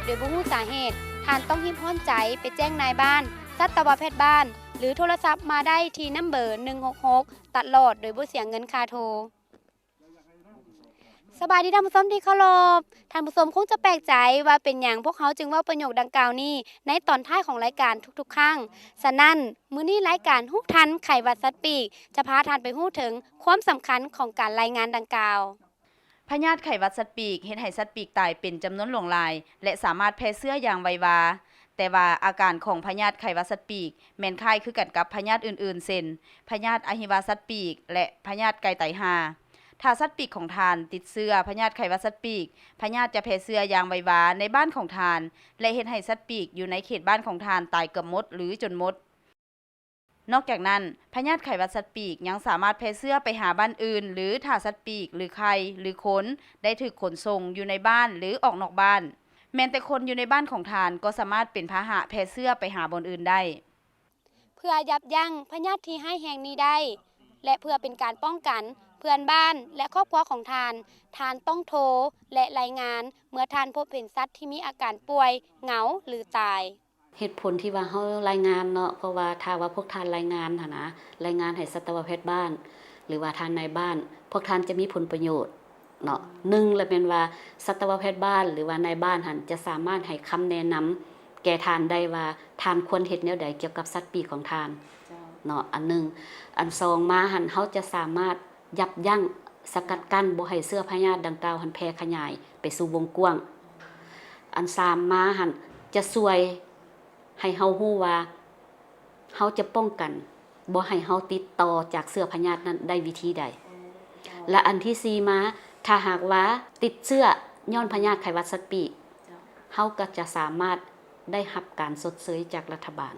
ໂດຍບໍ່ຮູ້ສາເຫດ, ທ່ານຕ້ອງຮີບຮ້ອນໃຈໄປແຈ້ງນາຍບ້ານ, ສັດຕະວະແພດບ້ານ ຫຼື ໂທລະສັບມາໄດ້ທີ່ນຳເບີໜຶ່ງຫົກຫົກຕະຫຼອດໂດຍບໍ່ເສຍເງິນຄ່າໂທ. ສະບາຍດີທ່ານຜູ້ຊົມທີ່ເຄົາລົບ. ທ່ານຜູ້ຊົມຄົງຈະແປກໃຈວ່າເປັນຫຍັງພວກເຮົາຈຶ່ງເວົ້າປະໂຫຍກດັ່ງກ່າວນີ້ໃນຕອນທ້າຍຂອງລາຍການທຸກໆຄັ້ງ. ສະນັ້ນ, ມື້ນີ້ລາຍການຮູ້ທັນໄຂ້ຫວັດສັດປີກ ຈະພາທ່ານໄປຮູ້ເຖິງຄວາມສຳຄັນຂອງການລາຍງານດັ່ງກ່າວ. ພະຍາດໄຂ້ຫວັດສັດປີກເຮັດໃຫ້ສັດປີກຕາຍເປັນຈຳນວນຫຼວງຫຼາຍ ແລະ ສາມາດແຜ່ເຊື້ອຢ່າງໄວວາ. ແຕ່ວ່າອາການຂອງພະຍາດໄຂ້ຫວັດສັດປີກແມ່ນຄ້າຍຄືກັນກັບພະຍາດອື່ນໆ ເຊັ່ນ ພະຍາດອະຫິວາສັດປີກ ແລະ ພະຍາດໄກ່ຕາຍຫ່າ. ຖ້າສັດປີກຂອງທ່ານຕິດເຊື້ອພະຍາດໄຂ້ຫວັດສັດປີກ, ພະຍາດຈະແຜ່ເຊື້ອຢ່າງໄວວາໃນບ້ານຂອງທ່ານ ແລະ ເຮັດໃຫ້ສັດປີກຢູ່ໃນເຂດບ້ານຂອງທ່ານຕາຍເກືອບໝົດ ຫຼື ຈົນໝົດ. ນອກຈາກນັ້ນ, ພະຍາດໄຂ້ຫວັດສັດປີກຍັງສາມາດແຜ່ເຊື້ອໄປຫາບ້ານອື່ນ ຫຼື ຖ້າສັດປີກ ຫຼື ໄຂ່ ຫຼື ຄົນ ໄດ້ຖືກຂົນສົ່ງຢູ່ໃນບ້ານ ຫຼື ອອກນອກບ້ານ. ແມ່ນແຕ່ຄົນຢູ່ໃນບ້ານຂອງທ່ານກໍສາມາດເປັນພາຫະແຜ່ເຊື້ອໄປຫາບ່ອນອື່ນໄດ້. ເພື່ອຢັບຢັ້ງພະຍາດທີ່ຮ້າຍແຮງນີ້ໄດ້ ແລະ ເພື່ອເປັນການປ້ອງກັນເພື່ອນບ້ານ ແລະ ຄອບຄົວຂອງທ່ານ, ທ່ານຕ້ອງໂທ ແລະ ລາຍງານເມື່ອທ່ານພົບເຫັນສັດທີ່ມີອາການປ່ວຍ, ເຫງົາ ຫຼື ຕາຍ. ເຫດຜົນທີ່ວ່າເຮົາລາຍງານເນາະ, ເພາະວ່າຖ້າວ່າພວກທ່ານລາຍງານຫັ້ນນະ, ລາຍງານໃຫ້ສັດຕະວະແພດບ້ານ ຫຼືວ່າທ່ານນາຍບ້ານ, ພວກທ່ານຈະມີຜົນປະໂຫຍດເນາະ. ໜຶ່ງລະແມ່ນວ່າສັດຕະວະແພດບ້ານ ຫຼືວ່ານາຍບ້ານຫັ້ນ ຈະສາມາດໃຫ້ຄຳແນະນຳແກ່ທ່ານໄດ້ວ່າ ທ່ານຄວນເຮັດແນວໃດກ່ຽວກັບສັດປີກຂອງທ່ານເນາະ, ອັນໜຶ່ງ. ອັນສອງມາຫັ້ນ ເຮົາຈະສາມາດ ຢັບຢັ້ງ, ສະກັດກັ້ນບໍ່ໃຫ້ເຊື້ອພະຍາດດັ່ງກ່າວຫັ້ນແຜ່ຂະຫຍາຍໄປສູ່ວົງກວ້າງ. ອັນສາມມາຫັ້ນຈະຊ່ວຍໃຫ້ເຮົາຮູ້ວ່າເຮົາຈະປ້ອງກັນບໍ່ໃຫ້ເຮົາຕິດຕໍ່ຈາກເຊື້ອພະຍາດນັ້ນໄດ້ວິທີໃດ. ແລະ ອັນທີສີ່ມາ, ຖ້າຫາກວ່າຕິດເຊື້ອຍ້ອນພະຍາດໄຂ້ຫວັດສັດປີກ, ເຮົາກໍຈະສາມາດໄດ້ຮັບການຊົດເຊີຍຈາກລັດຖະບານ.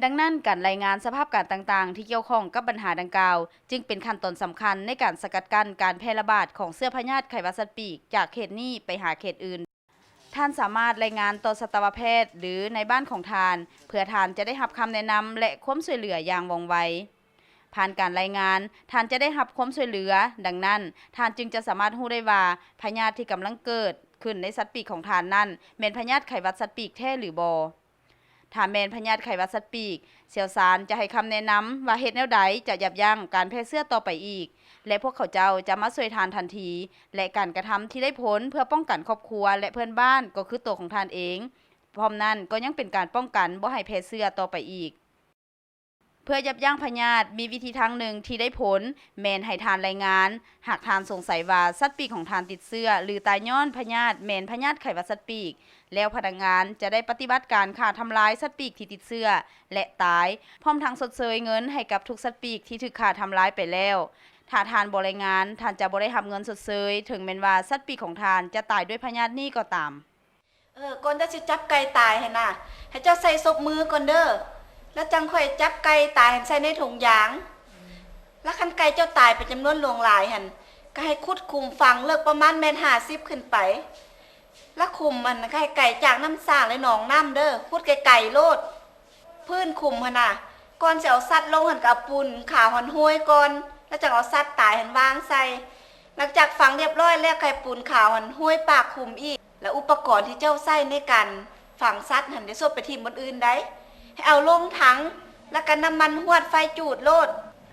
ດັ່ງນັ້ນ, ການລາຍງານສະພາບການຕ່າງໆທີ່ກ່ຽວຂ້ອງກັບບັນຫາດັ່ງກ່າວ ຈຶ່ງເປັນຂັ້ນຕອນສຳຄັນໃນການສະກັດກັ້ນການແຜ່ລະບາດຂອງເຊື້ອພະຍາດໄຂ້ຫວັດສັດປີກຈາກເຂດນີ້ໄປຫາເຂດອື່ນ. ທ່ານສາມາດລາຍງານຕໍ່ສັດຕະວະແພດ ຫຼື ນາຍບ້ານຂອງທ່ານ ເພື່ອທ່ານຈະໄດ້ຮັບຄຳແນະນຳ ແລະ ຄວາມຊ່ວຍເຫຼືອຢ່າງວ່ອງໄວ. ຜ່ານການລາຍງານ, ທ່ານຈະໄດ້ຮັບຄວາມຊ່ວຍເຫຼືອ, ດັ່ງນັ້ນ, ທ່ານຈຶ່ງຈະສາມາດຮູ້ໄດ້ວ່າພະຍາດທີ່ກຳລັງເກີດຂຶ້ນໃນສັດປີກຂອງທ່ານນັ້ນ ແມ່ນພະຍາດໄຂ້ຫວັດສັດປີກແທ້ຫຼືບໍ່. ຖ້າແມ່ນພະຍາດໄຂ້ຫວັດສັດປີກ, ຊ່ຽວຊານຈະໃຫ້ຄຳແນະນຳວ່າເຮັດແນວໃດຈະຢັບຢັ້ງການແຜ່ເຊື້ອຕໍ່ໄປອີກ ແລະ ພວກເຂົາເຈົ້າຈະມາຊ່ວຍທ່ານທັນທີ ແລະ ການກະທຳທີ່ໄດ້ຜົນເພື່ອປ້ອງກັນຄອບຄົວ ແລະ ເພື່ອນບ້ານກໍຄືຕົວຂອງທ່ານເອງ. ພ້ອມນັ້ນກໍຍັງເປັນການປ້ອງກັນບໍ່ໃຫ້ແຜ່ເຊື້ອຕໍ່ໄປອີກ. ເພື່ອຢັບຢັ້ງພະຍາດ, ມີວິທີທາງໜຶ່ງທີ່ໄດ້ຜົນ ແມ່ນໃຫ້ທ່ານລາຍງານ ຫາກທ່ານສົງໄສວ່າສັດປີກຂອງທ່ານຕິດເຊື້ອ ຫຼື ຕາຍຍ້ອນພະຍາດແມ່ນພະຍາດໄຂ້ຫວັດສັດປີກ, ແລ້ວພະນັກງານຈະໄດ້ປະຕິບັດການຂ້າທຳລາຍສັດປີກທີ່ຕິດເຊື້ອ ແລະ ຕາຍ, ພ້ອມທັງຊົດເຊີຍເງິນໃຫ້ກັບທຸກສັດປີກທີ່ຖືກຂ້າທຳລາຍໄປແລ້ວ. ຖ້າທ່ານບໍ່ລາຍງານ, ທ່ານຈະບໍ່ໄດ້ຮັບເງິນຊົດເຊີຍ, ເຖິງແມ່ນວ່າສັດປີກຂອງທ່ານຈະຕາຍດ້ວຍພະຍາດນີ້ກໍຕາມ. ເອີ, ກ່ອນເຈົ້າຊິຈັບໄກ່ຕາຍຫັ້ນນະ, ໃຫ້ເຈົ້າໃສ່ສົບມືກ່ອນເດີ, ແລ້ວຈັ່ງຄ່ອຍຈັບໄກ່ຕາຍຫັ້ນໃສ່ໃນຖົງຢາງ. ແລ້ວຄັນໄກ່ເຈົ້າຕາຍເປັນຈຳນວນຫຼວງຫຼາຍຫັ້ນ, ກໍໃຫ້ຂຸດຂຸມຝັງເລິກປະມານແມັດຫ້າສິບຂຶ້ນໄປ. ແລ້ວຂຸມຫັ້ນກໍໃຫ້ໄກຈາກນ້ຳສ້າງ ແລະ ໜອງນ້ຳເດີ, ຂຸດໄກໆໂລດ. ພື້ນຂຸມຫັ້ນນະ, ກ່ອນຊິເອົາສັດລົງຫັ້ນ ກໍເອົາປູນຂາວຫັ້ນໂຮຍກ່ອນ, ແລ້ວຈັ່ງເອົາສັດຕາຍຫັ້ນວາງໃສ່. ຫຼັງຈາກຝັງລຽບຮ້ອຍແລ້ວ, ກໍໃຫ້ປູນຂາວຫັ້ນໂຮຍປາກຂຸມອີກ. ແລະ ອຸປະກອນທີ່ເຈົ້າໃຊ້ໃນການຝັງສັດຫັ້ນ ຢ່າສົບໄປຖິ້ມບ່ອນອື່ນໃດ໋. ໃຫ້ເອົາລົງຖັງ ແລ້ວກໍນ້ຳມັນຫວດໄຟຈູດໂລດ.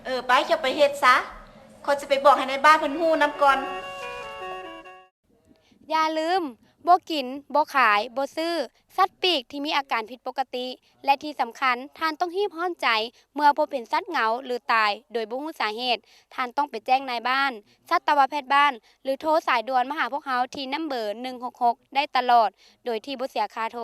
ເອີ, ໄປ, ເຈົ້າໄປເຮັດຊະ. ຂ້ອຍຊິໄປບອກໃຫ້ນາຍບ້ານເພິ່ນຮູ້ນຳກ່ອນ. ຢ່າລືມ, ບໍ່ກິນ, ບໍ່ຂາຍ, ບໍ່ຊື້ ສັດປີກທີ່ມີອາການຜິດປົກກະຕິ ແລະ ທີ່ສຳຄັນ, ທ່ານຕ້ອງຮີບຮ້ອນໃຈເມື່ອພົບເຫັນສັດເຫງົາ ຫຼື ຕາຍໂດຍບໍ່ຮູ້ສາເຫດ. ທ່ານຕ້ອງໄປແຈ້ງນາຍບ້ານ, ສັດຕະວະແພດບ້ານ ຫຼື ໂທສາຍດ່ວນມາຫາພວກເຮົາທີ່ນຳເບີໜຶ່ງຫົກຫົກໄດ້ຕະຫຼອດ ໂດຍທີ່ບໍ່ເສຍຄ່າໂທ.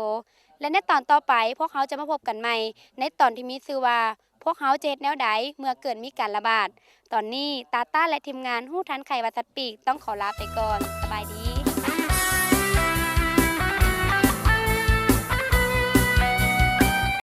ແລະ ໃນຕອນຕໍ່ໄປ, ພວກເຮົາຈະມາພົບກັນໃໝ່ໃນຕອນທີ່ມີຊື່ວ່າ ພວກເຮົາຈະເຮັດແນວໃດເມື່ອເກີດມີການລະບາດ? ຕອນນີ້ ຕາຕ້າ ແລະ ທີມງານຮູ້ທັນໄຂ້ຫວັດສັດປີກ ຕ້ອງຂໍລາໄປກ່ອນ. ສະບາຍດີ.